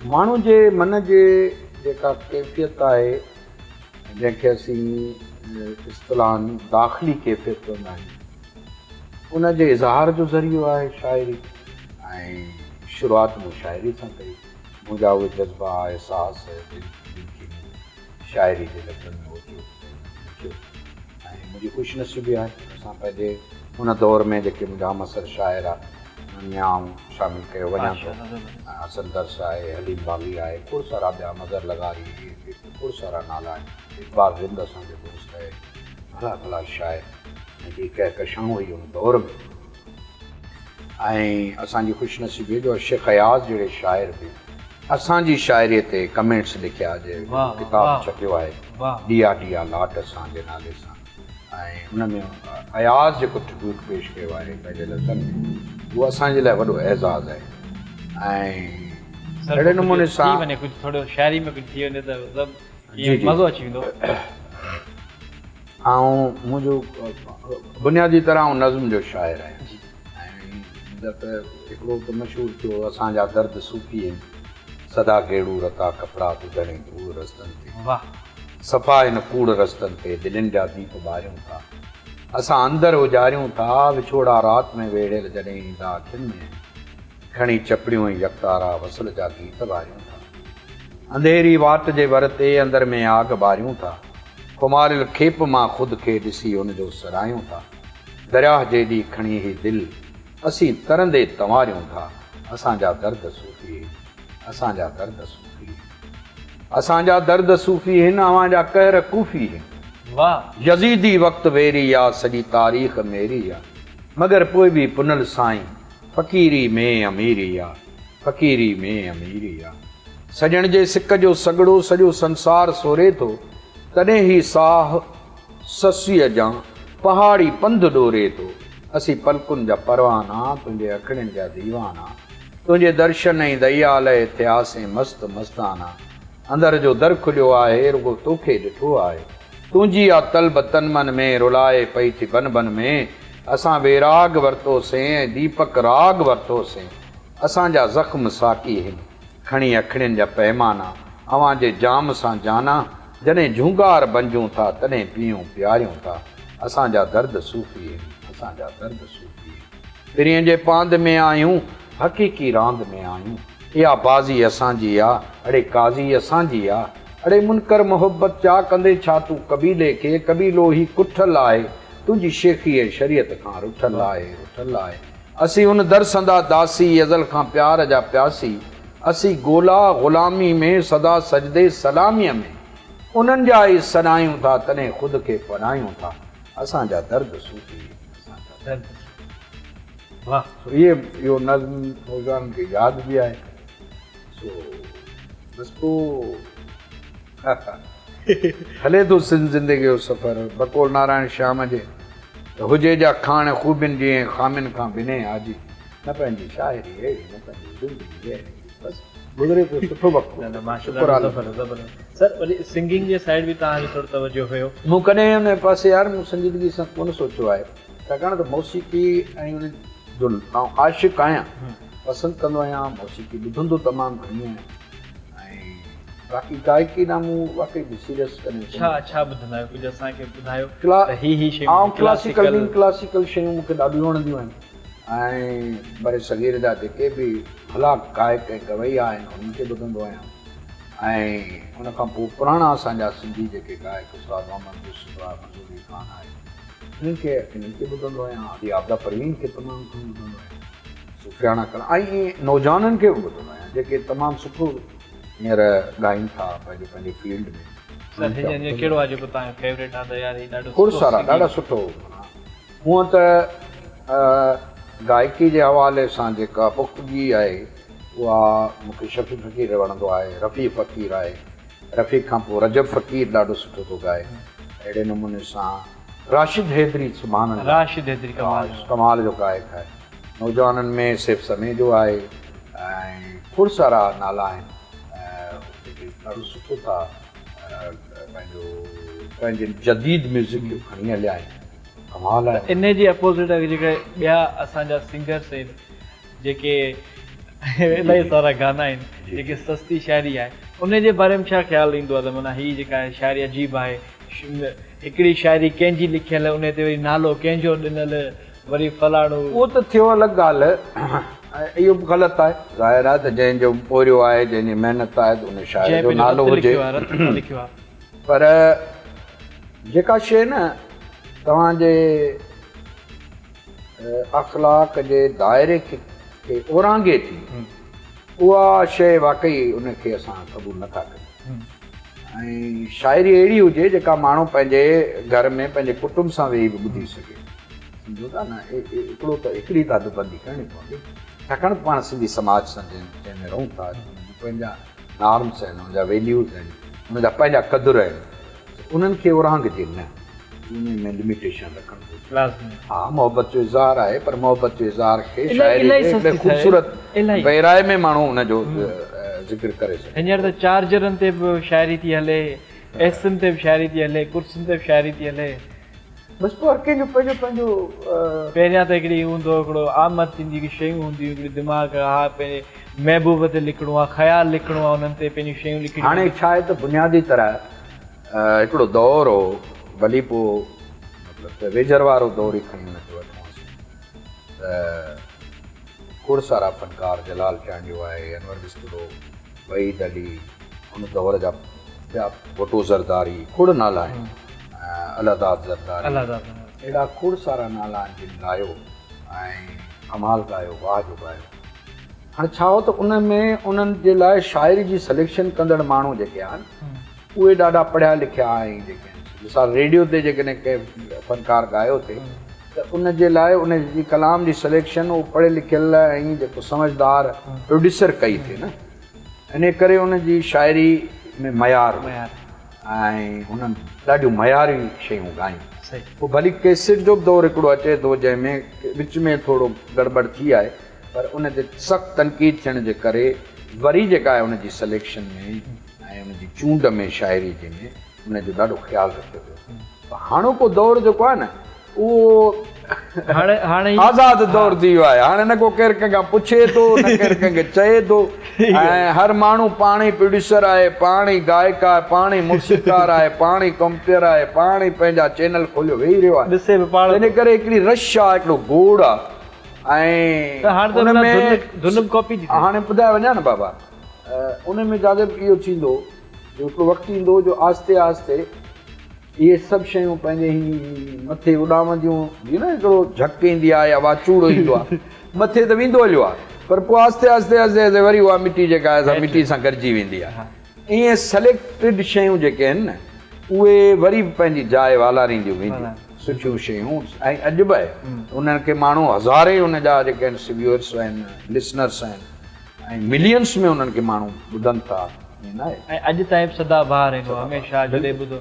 ماڻهو جي من جي جيڪا ڪيفيت آهي، جنهن کي اسين اصطلاحاً داخلي ڪيفيت چوندا آهيون، ان جي اظهار جو ذريعو آهي شاعري ۽ شروعات مون شاعري سان ڪئي. منهنجا اهي جذبا، احساس جن کي مون شاعري جي لفظن ۾ اوتيو ۽ لکيو ۽ منهنجي خوش نصيبي آهي ته اسان پنهنجي ان دور ۾ جيڪي منهنجا همعصر شاعر آ انهن ۾ آئون شامل ڪيو وڃان ٿو. حسن درس آهي، حليم باغي آهي، کوڙ سارا ٻيا مظهر لغاري اهي کوڙ سارا نالا آهن. اقبال رند اسان جو دوست آهي، ڀلا ڀلا شاعر ۽ هڪڙي ڪهڪشان هئي ان دور ۾. ۽ اسان جي خوش نصيبي جو شيخ اياز جهڙي شاعر به اسان جي شاعري تي ڪمينٽس لکيا جي ڪتاب ڇپيو آهي ڏيئا ڏيئا لاٽ اسان جي نالي سان ۽ ان ۾ اياز جيڪو ٽربيوٽ پيش ڪيو آهي پنهنجي لفظن ۾ اهو اسان جي لاء وڏو اعزاز آهي ۽ اهڙي نموني سان ٿي وڃي ڪجهه ٿورو شاعري ۾ ڪجهه ٿي وڃي ته مطلب مزو اچي ويندو. آئون منهنجو بنيادي طرح آئون نظم جو شاعر آهيان ۽ منهنجا ته هڪڙو ته مشهور ٿيو اسان جا درد صوفي آهن سدا گيڙو رتا ڪپڙا ڌڌڻ ۽ ڌوڙ رستن تي صفا هن ڪوڙ رستن تي دلين جا ديپ ٻاريون ٿا اسان اندر اجاريون ٿا وڇوڙا رات ۾ ويڙهيل جڏهن ايندا اکين ۾ کڻي چپڙيون ۽ يڪتارا وصل جا گيت واريون ٿا. انڌيري واٽ جي ور تي اندر ۾ آگ ٻاريون ٿا. خماريل کيپ مان خود کي ڏسي ان جو سراهيون ٿا. درياهه جيڏي کڻي هي دل اسين ترندي تنواريون ٿا. اسان جا درد صوفي هن، اسان جا درد صوفي هن. اسان جا درد صوفي هن، اوهان جا قهر ڪوفي هن. يزيدي وقت ويري آ، سڄي تاريخ ميري آ. مگر پوء به پنهل سائين فقيري ۾ اميري آ، فقيري ۾ اميري آ. سڄڻ جي سڪ جو سڳڙو سڄو سنسار سوري ٿو، تڏهن هي ساهه سسيء جان پهاڙي پنڌ ڏوري ٿو. اسين پلڪن جا پروانا، تنهنجي اکڙين جا ديوانا، تنهنجي درشن ۽ ديا لئه ٿياسين مست مستانا. اندر جو در کليو آهي، رڳو توکي ڏٺو آهي. تنهنجي آ طلب تن من ۾، رلائي پئي ٿي بن بن ۾. اسان ويراڳ ورتوسين ۽ ديپڪ راڳ ورتوسين. اسان جا زخم ساقي هن، کڻي اکڙين جا پيمانا. اوهان جي جام سان جانا، جڏهن جهونگار بنجون ٿا، تڏهن پيئون پياريون ٿا. اسان جا درد صوفي هن، اسان جا درد صوفي هن. پرينء جي پاند ۾ آهيون، حقيقي راند ۾ آهيون. اها بازي اسان جي آ، اڙي قاضي اسان جي آ. اڙي منڪر محبت جا، ڪندين ڇا تون قبيلي کي، قبيلو هي ڪٺل آهي، تنهنجي شيخي ۽ شريعت کان رٺل آهي، رٺل آهي. اسين ان در سندا داسي، ازل کان پيار جا پياسي. اسين گولا غلامي ۾، سدا سجدي سلاميء ۾. انهن جا ئي سڏايون ٿا، تڏهن خود کي پڏايون ٿا. اسان جا درد صوفي، اسان جا درد صوفي. واھ. سو اهي اهو نظم نوجوانن کي ياد به آهي سو بس پوء هلي ٿو سنڌ زندگي جو سفر بقول نارائڻ شيام جي ته هجي جا کاڻ خوبين جي ۽ خامين کان بنهه آجي نه پنهنجي شاعري اهڙي نه پنهنجي زندگي اهڙي بس گذري پيو سٺو وقت نه نه ماشاءالله زبردست زبردست سر وري سنگنگ جي سائيڊ به توهان جو ٿورو توجه هيو. مون ڪڏهن ان پاسي يار مون سنجيدگي سان ڪونه سوچيو آهي. ڇاڪاڻ ته موسيقي ۽ ان جو آئون عاشق آهيان، پسند ڪندو آهيان، موسيقي ٻڌندو تمام گهڻي آهيان ۽ باقي گائڪي ڏانهن مون واقعي به سيريس ڪڏهن ڪونه. ڇا ڇا ٻڌندا آهيو ڪجهه اسان کي ٻڌايو ته هي هي شيون آئون ڪلاسيڪل نيم ڪلاسيڪل شيون مون کي ڏاڍيون وڻنديون آهن ۽ برصغير جا جيڪي به ڀلا گائڪ ۽ گويا آهن انهن کي ٻڌندو آهيان ۽ ان کان پوء پراڻا اسان جا سنڌي جيڪي گائڪ استاد محمد يوسف آهي منظور علي خان آهي انهن کي انهن کي ٻڌندو آهيان ادي عابده پروين کي تمام گهڻو ٻڌندو آهيان صوفياڻا ڪلام ۽ ائين نوجوانن کي به ٻڌندو آهيان جيڪي تمام سٺو هينئر ڳائين ٿا پنهنجي پنهنجي فيلڊ ۾. سر هن جو ڪهڙو آهي جيڪو توهان جو فيوريٽ آهي ته يار هي ڏاڍو سٺو سارا ڏاڍا سٺو هونء ته گائڪي جي حوالي سان جيڪا پختگي آهي اها مون کي شفيع فقير وڻندو آهي رفيع فقير آهي رفيق کان پوء رجب فقير ڏاڍو سٺو ٿو ڳائي. اهڙي نموني سان راشد حيدري سبحان الله راشد حيدري ڪمال جو ڪمال جو گائڪ آهي. نوجوانن ۾ سيف سميجو آهي ۽ کوڙ سارا نالا آهن جيڪي ڏاڍو سٺو ٿا پنهنجو پنهنجي جديد ميوزڪ کي کڻي هليا آهن ڪمال آهي. انهي جي اپوزٽ جيڪي ٻيا اسان جا سنگرس آهن جيڪي الاهي سارا گانا آهن جيڪي سستي شاعري آهي ان جي باري ۾ ڇا خيال ايندو آهي ته معنيٰ هي جيڪا آهي شاعري عجيب آهي هڪڙي شاعري ڪنهن جي لکيل ان تي وري نالو ڪنهن جو ڏنل وري فلاڻو. اهو ته ٿيو الڳ ڳالهه اهو به غلط آهي ظاهر آهي ته جنهن جو پورهيو آهي جنهن جي محنت آهي ته ان شاعر جو نالو هجي پر جيڪا شيء نه توهان جي اخلاق جي دائري کي اورانگهي ٿي اها شيء واقعي ان کي اسان قبول نه ٿا ڪريون ۽ شاعري اهڙي هجي جيڪا ماڻهو پنهنجي گهر ۾ پنهنجي ڪٽنب سان ويهي به ٻڌي سگهي سمجهو ٿا نه هڪڙو ته هڪڙي ته حد بندي ڪرڻي پوندي ڇاڪاڻ ته پاڻ سنڌي سماج سان جنهن ۾ رهون ٿا پنهنجا نارمس آهن ان جا ويليوز آهن ان جا پنهنجا قدر آهن انهن کي اورانگهجي نه، انهي ۾ لميٽيشن رکڻ گهرجي. لازمي. ها محبت جو اظهار آهي پر محبت جو اظهار کي الائي شاعري الائي جي هڪڙي سستي ٿا خوبصورت الائي. پيرائي ۾ ماڻهو ان جو ذڪر ڪري سگهي هينئر ٿو. ته چارجرن تي به شاعري ٿي هلي، ايسن تي به شاعري ٿي هلي، ڪرسين تي به شاعري ٿي هلي. بس پوء هر ڪنهن جو پنهنجو پنهنجو. پهريان ته هڪڙي هوندو هو هڪڙو آمد ٿيندي هڪڙي شيون هونديون هڪڙي دماغ ها پنهنجي محبوب تي لکڻو آ خيال لکڻو آ انهن تي پنهنجون شيون لکڻيون هاڻي ڇا آهي ته بنيادي طرح هڪڙو دور هو، ڀلي پوء مطلب ته ويجهر وارو دور ئي کڻي ان کي وٺون اسين ته کوڙ سارا فنڪار جلال چانڊيو آهي، انور بسترو، وحيد علي، ان دور جا ٻيا ڀٽو زرداري، کوڙ نالا آهن، الله داد زرداري، اهڙا کوڙ سارا نالا آهن جن ڳايو ۽ ڪمال ڳايو، واهه جو ڳايو. هاڻي ڇا هو ته ان ۾ انهن جي لاء شاعري جي سليڪشن ڪندڙ ماڻهو جيڪي آهن اهي ڏاڍا پڙهيا لکيا ۽ جيڪي آهن مثال ريڊيو تي جيڪڏهن ڪنهن فنڪار ڳايو ٿي ته ان جي لاء ان جي ڪلام جي سليڪشن اهو پڙهيل لکيل ۽ جيڪو سمجهدار پروڊيوسر ڪئي ٿي نه ان ڪري ان جي شاعري ۾ معيار هو ۽ انهن ڏاڍيون معياري شيون ڳايون پوء ڀلي ڪيسٽ جو به دور هڪڙو اچي ٿو جنهن ۾ وچ ۾ ٿورو گڙٻڙ ٿي آهي پر ان تي سخت تنقيد ٿيڻ جي ڪري وري جيڪا آهي ان جي سليڪشن ۾ ۽ ان جي چونڊ ۾ شاعري جي ۾ ان جو ڏاڍو خيال رکيو ويو پر هاڻوڪو دور جيڪو آهي نه اهو آزاد دور ٿي ويو آهي هاڻي نه ڪو ڪير ڪنهن کان پڇي ٿو نه ڪير ڪنهن کي چئي ٿو ۽ هر ماڻهو پاڻ ئي پروڊيوسر آهي پاڻ ئي گائڪ آهي پاڻ ئي موسيقار آهي پاڻ ئي ڪمپيئر آهي پاڻ ئي پنهنجا چينل کوليو ويهي رهيو آهي تنهن ڪري هڪڙي رش آهي هڪڙو گوڙ آهي ۽ ته هاڻ ته ان ۾ ڌن به ڪاپي ٿي ٿئي. هاڻي ٻڌائي وڃان نه بابا ان ۾ جاذب اهو ٿيندو جو هڪڙو وقت ايندو جو آهستي آهستي اهي سڀ شيون پنهنجي هي مٿي اڏامنديون جيئن نه هڪڙو جهڪ ايندي آهي يا واچوڙو ايندو آهي مٿي ته ويندو هليو آهي پر پوء آهستي آهستي آهستي آهستي وري اها مٽي جيڪا آهي سا مٽي سان گڏجي ويندي آهي ائين سليڪٽيڊ شيون جيڪي آهن نه اهي وري به پنهنجي جاء والارينديون وينديون. سٺيون شيون ۽ اڄ به انهن کي ماڻهو هزارين ان جا جيڪي آهن ويوئرس آهن لسنرس آهن ۽ ملينس ۾ انهن کي ماڻهو ٻڌن ٿا ائين ناهي. ۽ اڄ تائين به سدا بهار آهن اهي هميشه جڏهن ٻڌو.